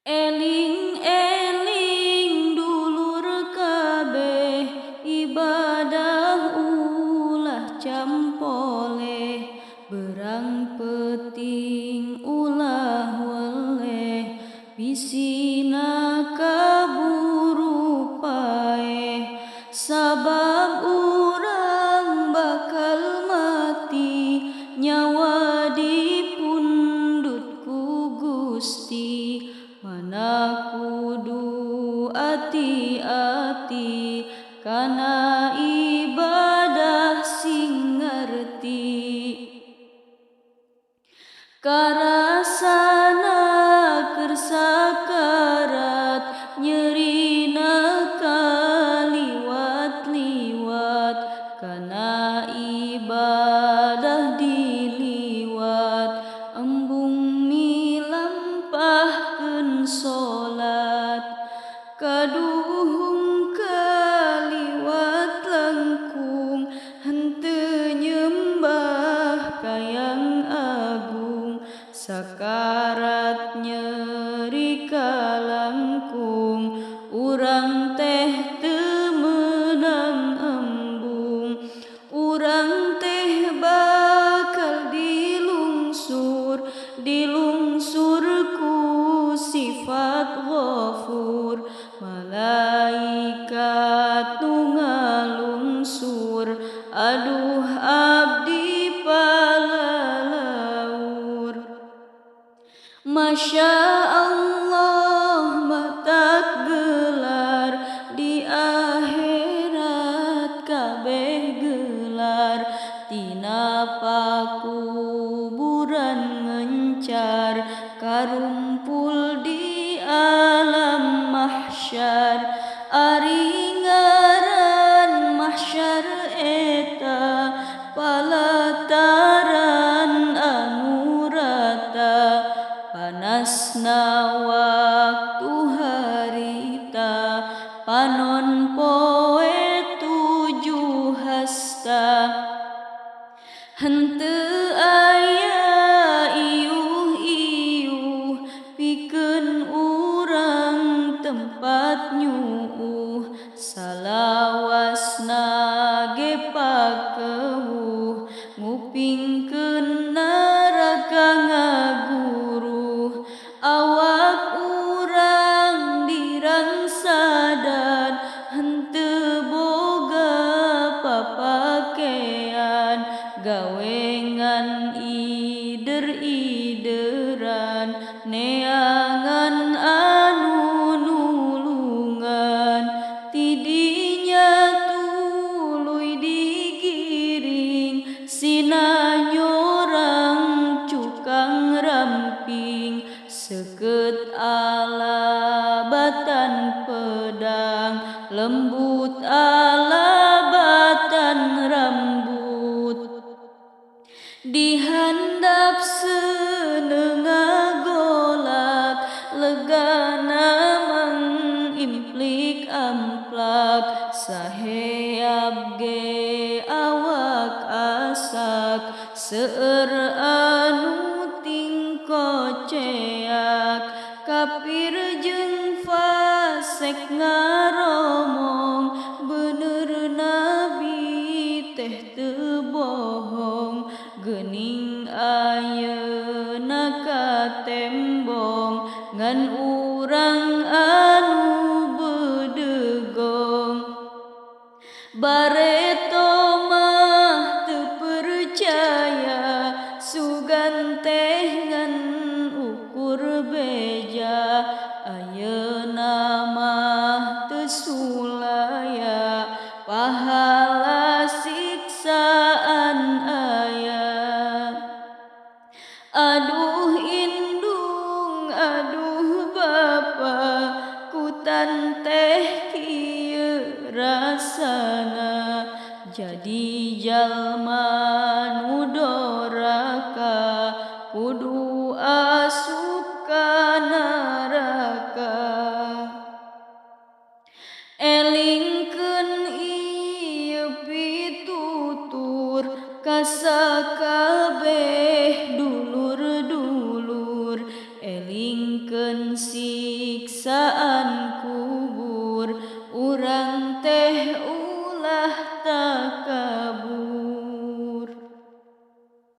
Eling-eling dulur kabeh ibadah ulah campoleh berang peting ulah weleh bisina kaburu paeh sabab urang bakal mati nyawa dipundhut ku Gusti. Mana kudu ati-ati kana ibadah sing ngerti. Karasana keur sakarat nyerina kaliwat-liwat kana ibadah diliwat embung milampahkeun salat kaduhung kaliwat langkung henteu nyembah ka Yang Agung sakarat nyeri kalangkung urang teh teu meunang embung urang teh bakal dilungsur dilungsur ku sifat Ghafur malaikat nu ngalungsur aduh abdi palalaur. Masya Allah matak gelar di akhirat kabeh gelar tina pakuburan ngencar karumpul di alam mahsyar. Ari ngaran mahsyar eta palataran anu rata panasna waktu harita panon poe tujuh hasta henteu aya iuh-iuh pikeun urang tempat nyuuh salawasna ge pakeuh ngupingkeun neraka ngaguruh awak urang dirangsadan henteu boga papakean gawengan ider-ideran neangan anu nulungan tidinya tuluy digiring sina nyorang cukang ramping seukeut alabatan pedang lembut alabatan rambut dihandap seuneu ngagolak legana mangimplik amplak saheab ge awak asak seueur anu tingkoceak kafir jeung fasek ngaromong bener nabi teh teu bohong geuning ayeuna katembong ngan urang anu bedegong. Bareto mah teu percaya sugan teh ngan ukur beja ayeuna mah teu sulaya pahala siksaan aya. Aduh indung aduh bapa kutan teh kieu rasana jadi jalma nu doraka kudu asup ka neraka. Elingkeun ieu pitutur ka sakabeh dulur-dulur elingkeun.